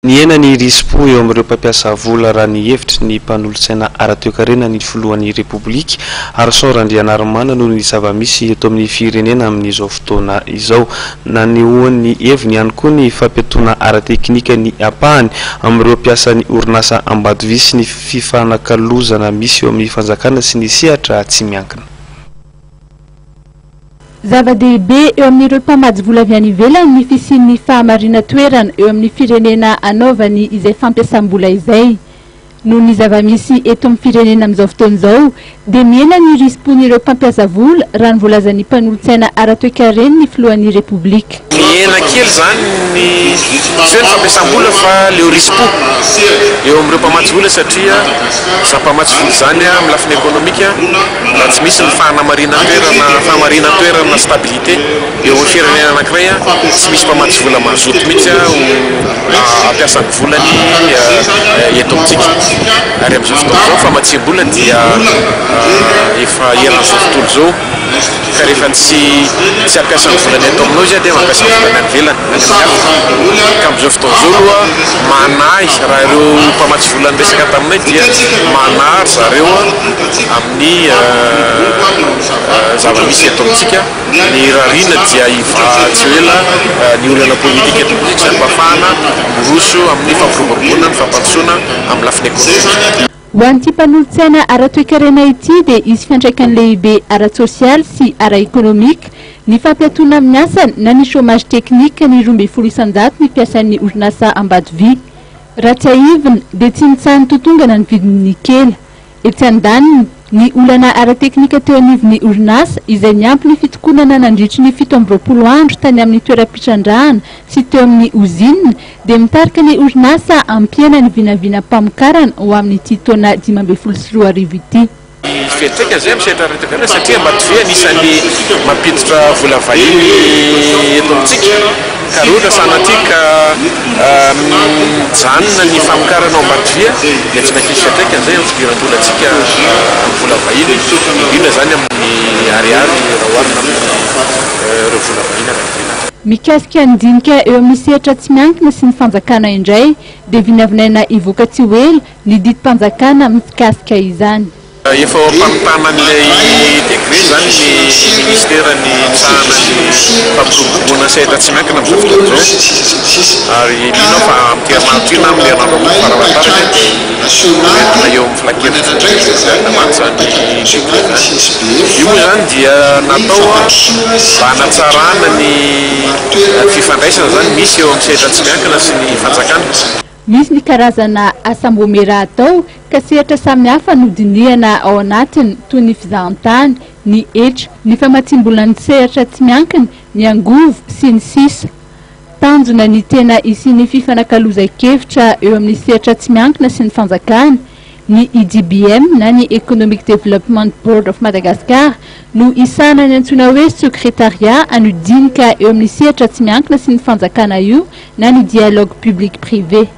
Nihena ny risi-po eo amin'ireo mpampiasa vola raha ny hevitry ny mpanolotsaina ara-toekarena ny filohan'ny Repoblika, Arson Randrianarimanana noho ny zava-misy eto amin'ny firenena amin'izao fotoana izao. Nanehoany ny heviny ihany koa ny fampiatoana ara-teknika ny ampahany amin'ireo mpiasan'ny orinasa Ambatovy sy ny fifanakalozana misy eo amin'ny fanjakana sy ny sehatra tsy miankina. Zava-dehibe eo amin'ireo mpamatsy vola avy any ivelany ny fisian'ny fahamarinan-toerana eo amin'ny firenena anaovany izay fampiasam-bola izay. Noho ny zava-misy eto amin'ny firenena amin'izao fotoana izao dia mihena ny risi-pon'ireo mpampiasa vola raha ny voalazan'ny mpanolotsaina ara-toekaren'ny filohan'ny Repoblika. Mihena kely izany ny, tsy hoe ny fampiasam-bola fa ileo risi-po eo amin'ireo mpamatsy vola satria izany mpamatsy vola izany amin'ny lafiny ekonomika raha tsy misy ny fahanamarinan-toerana, fahamarinan-toerana, stabilité, eo amin'ny firenena anankiray, tsy misy mpamatsy vola mazoto mihitsy ho hampiasa ny volany eto amintsika. Ary amin'izao fotoana izao ny famatsiam-bola dia efa eran'izao tontolo izao, ka rehefa tsy tsy hampiasa ny volany eto aminao izy dia mampiasa ny volany any ivelany, any amin'ny hafa. Ka amin'izao fotoana izao aloha manahy, raha ireo mpamatsy vola niresaka taminay dia manahy ry zareo amin'ny zava-misy eto amintsika. Ny irariana dia hivaha tsy ho ela ny olana politika eto amintsika izany mba hahafahana miroso amin'ny fampiroboroboana ny fampandrosoana amin'ny lafiny ekonomika. Ho an'ity mpanolotsaina ara-toekarena ity dia hisy fiantraikany lehibe ara-tsosialy sy ara-ekonomika ny fampiatoana amin'ny asany na ny chômage technique ny 12% ny mpiasan'ny orinasa Ambatovy. Raha tsiahivina dia tsy nitsaha-nitotongana ny vidin'ny nikela. Etsy andaniny, ny olana ara-teknika teo anivon'ny orinasa izay niampy ny fitokonana nandritry ny 27 andro tany amin'ny toeram-pitrandrahana sy teo amin'ny ozinina dia mitarika ny orinasa hampihena ny vinavinam-pamokarana ho amin'ity taona 2015 ity. Ny fiantraikany izay amin'ny sehatra ara-toekarena satria Ambatovy anisan'ny mampiditra vola vahiny eto amintsika ka raha ohatra sanatria ka mijanona ny famokarana ao Ambatovy dia tsy maintsy misy fiantraikany izay amin'ny fidiram-bolantsika amin'ny vola vahiny, indrindra izany amin'ny ariary raha oharina amin'ireo vola vahiny avy any ivelany. Mikasika ny dinika eo amin'ny sehatra tsy miankina sy ny fanjakana indray dia vinavinaina hivoaka tsy ho ela ny didim-panjakana mikasika izany. Efa ao am-pamitana an'ilay décret izany ny minisitera ny misahana ny fampiroboroboana ny sehatra tsy miankina amin'izao fotoana izao ary mino aho fa amin'ity herinandro ity na amin'ny herinandro ambony farafahatarany dia hoentina eo amin'ny filankevitry ny governemanta izany décret izany. Io moa izany dia natao mba hanatsarana ny fifandraisana izany misy eo amin'ny sehatra tsy miankina sy ny fanjakana. Misy ny karazana asam-bomera atao ka sehatra samihafa no dinihana ao anatiny toy ny fizahantany, ny hetra, ny famatsiam-bolan'ny sehatra tsy miankina, ny angovo, sy ny sisa Tanjona ny tena hisian'ny fifanakalozan-kevitra eo amin'ny sehatra tsy miankina sy ny fanjakana. Ny EDBM na ny Economic Development Board of Madagascar no hisahana ny antsoina hoe secrétariat an'io dinika eo amin'ny sehatra tsy miankina sy ny fanjakana io na ny dialogue public privé.